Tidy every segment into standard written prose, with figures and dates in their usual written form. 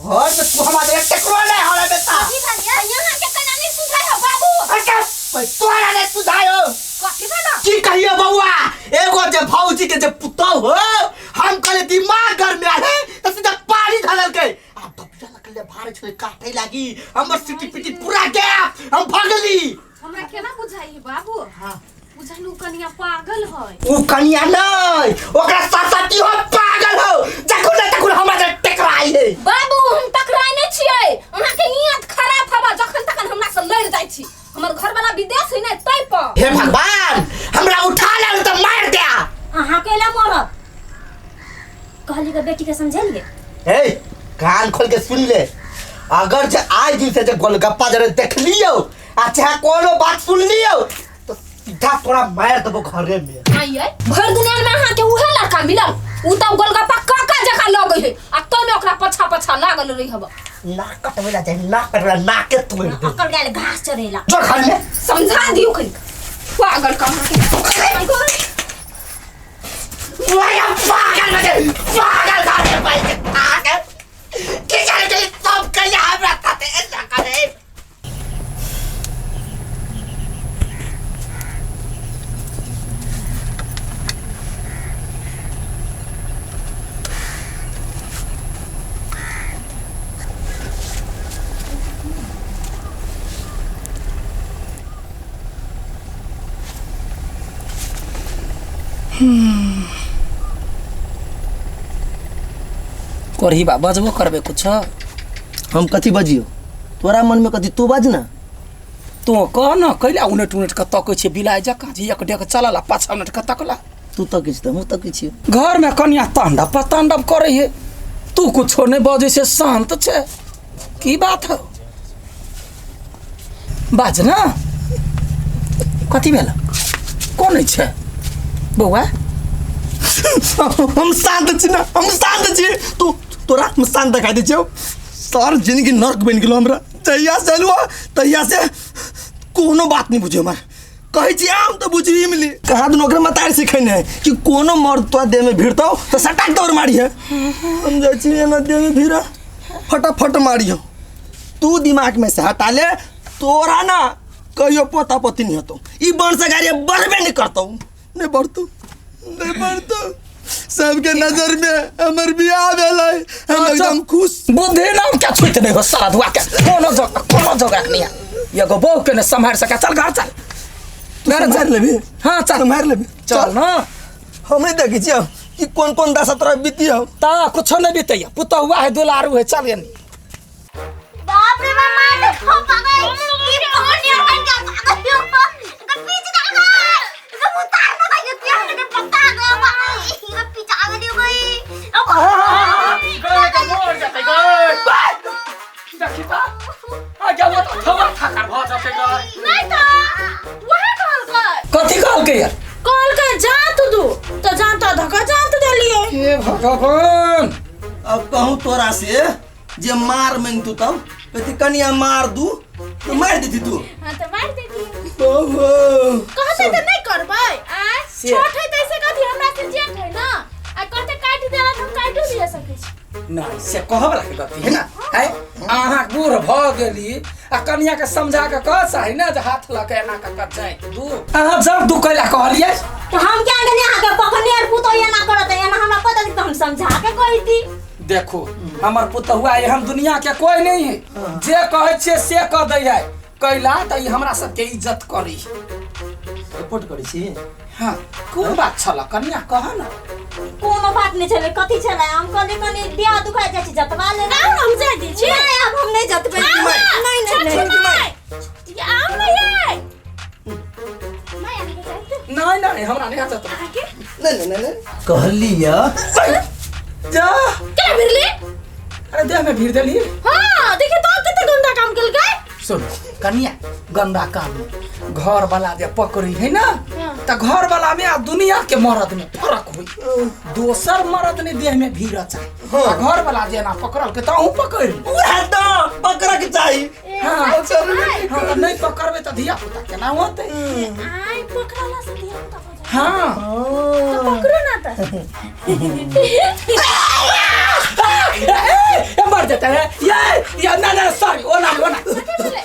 घर में तू हमारे टकरो नहीं हो रे बेटा। कथी भेल ये? यहाँ के केना नहीं सुझाय हो बाबू? अरे तोरा नहीं सुझायो। कथी भेल? की कहियो बउआ, एगो जे भौजी के जे पुतौ हो, हम कहले दिमाग घर में आले त सीधा पानी ढालल के आ बबिया लगले भारे छले काटे लागी, हमर सिटी पिटी पूरा गया, हम भगली। हमरा केना बुझाई बाबू? हां बुझानु कनिया पागल है। उ कनिया नहीं, ओकरा साथ हो पागल हो, जखन न तखन हमरा से टकराई है। बाबू हम टकराय नहीं छियै, अहाँ के नियत खराब हवा, जखन तखन हमरा से लड़ जाइ छी। हमर घर वाला विदेश है ने तै पर। हे भगवान, हमरा उठा ले त मार दे। अहाँ केला मरब कहली के बेटी के समझेलिए। ए कान खोल के सुन ले, अगर जे आज दिन से जे गोलगप्पा जरे देख लियो आ चाहे कोनो बात सुन लियो तो सीधा तोरा मार देबो घरे में। आइए भर दुनिया में अहाँ के उहे लड़का मिलल, उ त गोलगप्पा काका जका लगै है आ तमे ओकरा पछा पछा लागल रही हब। नाक कटवेला जाए, नाक कटवेला, नाक के तोड़ दे। अकल गेल घास चरेला। जो घर में समझा दियो कहीं पागल कहाँ के। वही पागल बजे पागल घर में बैठ के पागल की जाने के सब कहिया हमरा साथे ऐसा करे। करही बा बजबो करबे कुछ। हम कथी बजियो, तोरा मन में कथी तू बाज ना। तू कह न कैला उनट उनट के तकै छै बिलाइ जकाँ जे एक डेग चलल आ पाछा उनट के तकला। तू तकै छी त हमहूँ तकै छियौ। घर में कनिया तांडव पर तांडव करे है, तू कुछो नहीं बजै छै, शांत छै, की बात हो बाज ना। कथी भेल, कोन छै बौआ? हम शांत छी ना, हम शांत छी। तू तोरा हम शांत देखाइ दै छियौ। सार जिंदगी नर्क बनि गेलो हमरा, जहिया से एलहुँ तहिया से कोनो बात नहीं बुझियो हमर। कहै छी आम तऽ बुझी मिली कहाँ दिन ओकरे मतार सिखेने है कि कोनो मर्द तोरा देह में भिड़तौ तऽ सटाक दौड़ मारिहे। हम जाइ छी एना देह में भिड़ा फटाफट मारिहो। तू दिमाग में से हटा ले, तोरा ना कहियो पोता पोती नहीं होतो, ई वंश गाड़ी बढ़बे नहीं करतौ, नहीं बढ़तौ, नहीं बढ़तौ। सबके नजर में हमर बियाह भेलै, हम एकदम खुश। बुद्धि नाम क्या छुट नहीं हो साला धुआ के, कोनो जगह कोनो जगह नहीं है, एगो बहू के ने सम्हार सके। चल घर चल, घर चल लेबी। हाँ चल सम्हार लेबी, चल ना। हम नहीं देखै छियौ कि कोन कोन दशा तोरा बीतियौ। ता कुछो नहीं बीतैया, पुतहुआ है दुलारू है, चल यानी। बाप रे बाप, मार देखो पागल, ई कौन यार बन गया पागल हो, इनका पीछ डाल गए, इनका मुंह तार ना भाई, प्यार के पत्ता आ गया भाई, इनका पीछ आ गई भाई। गए के मोर जतै गए। देखी त आ जाओ त थवर थाकर भ जतै गए। नहीं तो वह कहलकै। कथी कहलकै यार? कहलकै जात दू तो जात धक्का जात देलिए। हे भगवान, अब कहूँ तोरा से जे मार मांगतू तब कहती कनिया मार दू तो मार देती तू। हां तो मार देती। ओहो कहते त नहीं करबै आ छोट है तैसे कथी हमरा से जेठ है ना, आ कहते काट देला त हम काटो दिया सकै छी। नहीं से कहब ला के गलती है ना है, अहाँ बूढ़ भ गेली आ कनिया के समझा के कह चाही ना जे हाथ ल के एना के कर जाय दू। अहाँ जब दू कैला कहलियै तो हम क्या गेली अहाँ के पकड़ने और पुतोह एना करत एना हमरा पता त हम समझा के कहि दी। देखो हमर पुतहुआ एहन दुनिया के कोई नहीं है, जे कहै छियै से कह दै है, कैला त ई हमरा सबके इज्जत करी सपोर्ट करै छी। हाँ कोन बात छल कनिया कह ना। कोनो बात नहीं छलै, कथी छलै, हम कहली कनी देह दुखाइ जाइ छै जतबा ले ना, हम जाय दै छी। नहीं अब हम नहीं जतबै। नहीं नहीं नहीं ये आम नहीं है, मैं आके जाते। नहीं नहीं हमरा नहीं जतबै। आके नहीं नहीं नहीं कहलिया जा क्या भिरली? अरे देह में भीड़ देली। हां देखिए तो कते गंदा काम केलकै। सुन कनिया, गंदा काम घर वाला जे पकड़ी है ना त घर वाला में आ दुनिया के मर्द में फर्क हुई। दोसर मर्द ने देह में भीड़ चाही, घर वाला जे ना पकड़ल के त अहूँ पकड़ उहे त पकड़ के चाही। हां हां नहीं पकड़बे त धिया पुता केना होतै। आइ पकड़ला से धिया पुता हो जाय। हां तो पकड़ो ना त। ए मर जेतै ये ये ना ना सॉरी ओ ना ओ ना कथी भेलै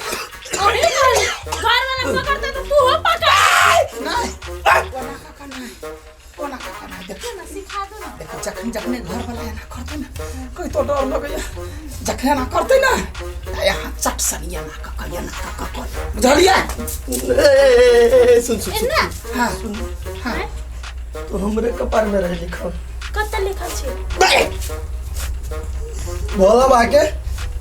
अहीं कहली घर वाला पकड़तै तऽ तू हो पकड़ नहीं ओना काका नहीं ओना काका नहीं देखो ना सिखा दो ना देखो जखन जखने घर वाला एना करते ना कोई तो डर लगैया जखन एना करते ना त यहाँ चट सनी एना कऽ कऽ एना कऽ कऽ कर बुझलियै ए, सुन सुन सुन एना हाँ हाँ तू हमरे कपार में रह लिखल कतऽ लिखल छै भोला बा के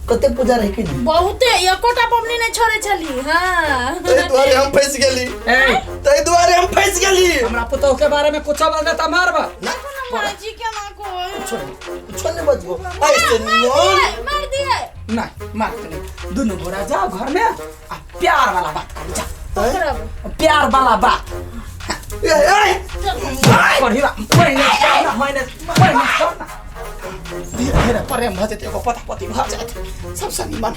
कते पूजा रहे कि नहीं बहुते एकोटा पबनी नहीं छोड़े छली हाँ ताहि दुआरे हम फंसि गेली ए ताहि दुआरे हम फंसि गेली हमरा पुतोह के बारे में कुछो बोलबे त मारबा माँ जी के ना कोई कुछो नहीं कुछो नहीं बचबो ऐसे नॉन मार दिए नहीं मारते नहीं दुनू गोरा जाओ घर में आ प्यार वाला बात करू जा पकड़ब प्यार वाला बात ए ए पढ़ी पढ़ने मैंने पढ़ने छोड़ ना धीरे धीरे प्रेम भऽ जेतै एगो पता पति भऽ जायत सबसँ निमन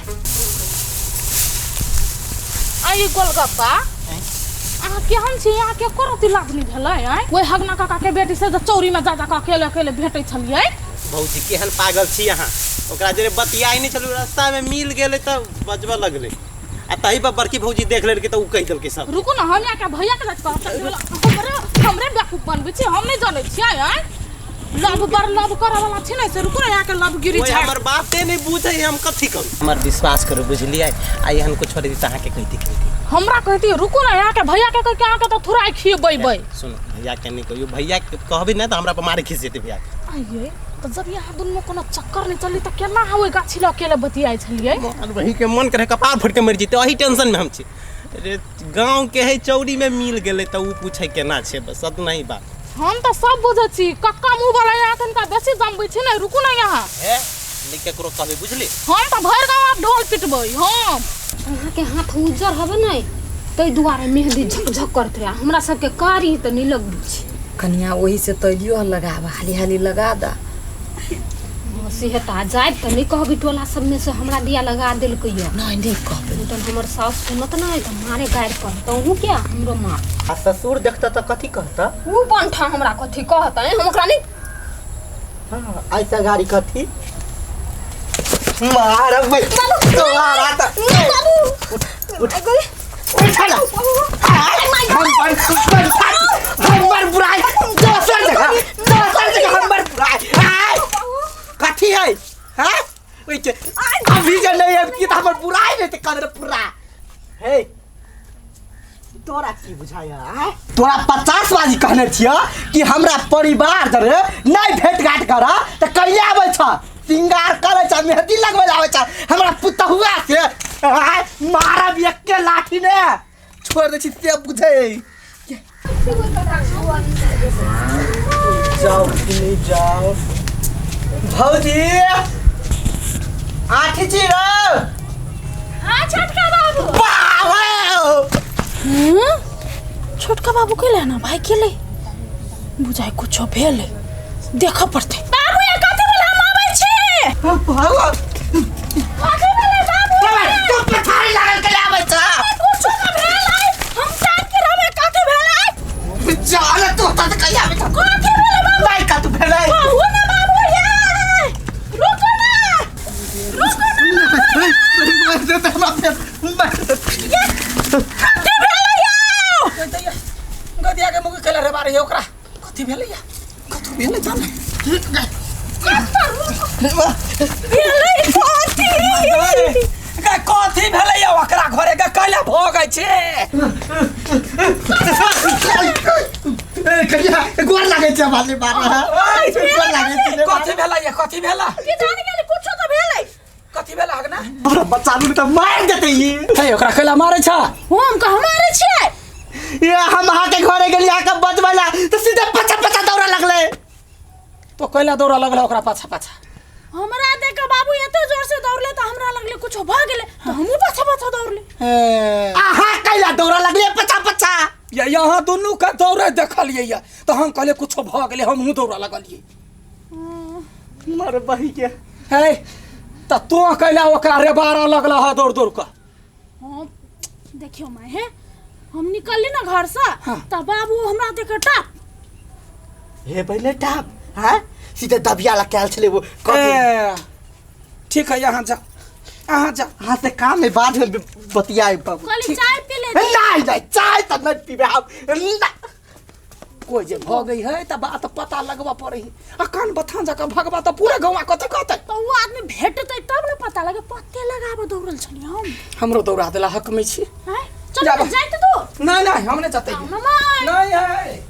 आई गोलगप्पा अहाँ केहन छी अहाँ के करती लागनी भेलै आँय ओहि हगना काका के बेटी से तऽ चौरी में जा जा कऽ अकेले अकेले भेटै छलियै भौजी केहन पागल छी अहाँ ओकरा जरे बतियाइ नहि छलू रास्ता में मिल गेलै तऽ बजबऽ लगलै आ तही पर बड़की भौजी देख लेलकै तऽ उ कहि देलकै सब रुकू ना हम यहाँ के भैया के जाइत कहब हमरे हमरे बेवकूफ बनबै छी हम नहि जनै छियै आँय लव बर लव करऽ वाला छी ने से रुकू ना यहाँ के लव गिरी ओए झाड़ हमर बाते नहि बुझै हम कथी करू हमर विश्वास करू बुझलियै आ एहन कुछ छोड़ि दी तऽ अहाँके कहि दी हमरा कहती रुकू ना यहाँ के भैया के कह के अहाँके तऽ थोड़ा खिएबै बै सुनू भैया के नहि कहियौ भैया के कहबै ने तऽ हमरा पर मारे खींच जेतै भैया के आइए तऽ जब यहाँ दुनू कोनो चक्कर नहि चली तऽ केना हम ओहि गाछी लग अकेले बतियाइ छलियै और वही के मन करे कपार फटि के मरि जेतै एही टेंशन में हम छी अरे गाँव के है चौरी में मिल गेलै तऽ उ पूछै केना छै बस अतना ही बात हम तऽ सब बुझै छी कक्का मुँह वाला यहाँ तनिका बेसी जमबै छी ने रुकू ना यहाँ हे नहि केकरो कहबै बुझली हम तऽ भरि गाँव आब ढोल पिटबै हम अहाँके हाथ उज्जर हबे नहि ताहि दुआरे मेहंदी झकझक करैत रहे हमरा सबके कारी तऽ नहि लगबै छै कनिया ओही से तैलियो लगाब हाली हाली लगा दा से हेता जायब तऽ नहि कहबै टोला सबमे से हमरा दिया लगा देलकै यऽ नहीं नहीं कहबै नहि तऽ हमर साउस सुनत नहि तऽ मारे गारि पड़त अहूँ क्या हमरो मार आ ससुर देखता तऽ कथी कहता उ पंठा हमरा कथी कहतै हम ओकरा नहि हाँ ऐसा गाड़ी कथी मारब तोहरा तऽ उठ उठ हमर हमर बुराई दोसर जगह दोसर जगह हमर बुराई आय कथी है हैं ओइ के अभी जे नहीं अब की त हमर बुराई नहीं त कर पूरा हे तोरा की बुझाया आय तोरा 50 बाजी कहने छियो कि हमरा परिवार जरे नहीं भेंट घाट कर त कहिया आबै छ श्रृंगार करै छ मेहंदी लगबै आबै छ हमरा पुतहुआ से आय मारब एके लाठी ने छोड़ दै छी से बुझै जाओ कि नहीं जाओ भौजी आठी छी रौ हाँ छोटका बाबू बाबा छोटका बाबू के लेना भाई के ले बुझाइ कुछो भेल देखऽ पड़तै बाबू ये कथी भेल हम आबै छी बाबा कथी भेलै बाबू तू पछाड़ी लागल के आबै छ कुछो न भेल है हम जान के रहबै कथी भेल है चल तू त कहिया आबै छ कथी भेलै बाबू नहीं कतू भेलै कहू ना बाबू ये रुको ना रुको ना कथी भेलै यौ गदिया के मुँह खेला रे बारे ओकरा कथी भेलै या कथी भेलै जान भेलै कथी गे कथी भेलै या ओकरा घरे गे कैला भोगै छै ए कहिया गोर लागै छै बाले बारे गोर लागै छै कथी भेलै या कथी भेला की जान गेली कुछो तऽ भेलै कथी भेला हगना हमरा बच्चा लूट तऽ मारि देतै ई हे ओकरा कैला मारै छ हम कह मारै छियै ये हम अहाँ के घरे गेली अहाँ के बचबै ला तऽ सीधे पछा पछा दौड़े लगलै तो कैला दौड़ा लगला ओकरा पाछा पाछा हमरा देख के बाबू एते जोर से दौड़ले तऽ हमरा लगले कुछो भऽ गेलै तऽ हमहूँ पाछा पाछा दौड़ले ए अहाँ कैला दौड़े लगलै पछा पछा या यहाँ दुनू के दौड़े देखलियै या तऽ हम कहलियै कुछो भऽ गेलै हमहूँ दौड़ऽ लगलियै मर बही के हे तऽ तों कैला ओकरा रेबारा लगला ह दौड़ दौड़ कऽ हम देखियो माय हे हम निकलली ना घर से हाँ। तऽ बाबू हमरा देख के टाप हे पहिले टाप हाँ सीधे दबिया ला कैल छलै वो कथी ए, ठीक है, यहाँ जा, अहाँ जा। अहाँ से काम है, बाद में बतियाए बाबू। कहली चाय पी ले। नहीं नहीं, चाय तो नहीं पीबे हम। ना। कोई जे भ गई है त बात पता लगवा पड़े है। आ कान बथान जका भगवा त पूरा गाँव कथी कहते। तो वो आदमी भेटतै तब ने पता लगे। पत्ते लगाबऽ दौड़ल छलियै हम। हमरो दौड़ा देला हक में छी। हैं? चल जाबऽ। जाइत तू। नहीं नहीं, हम नहीं जाते। मामा। नहीं है।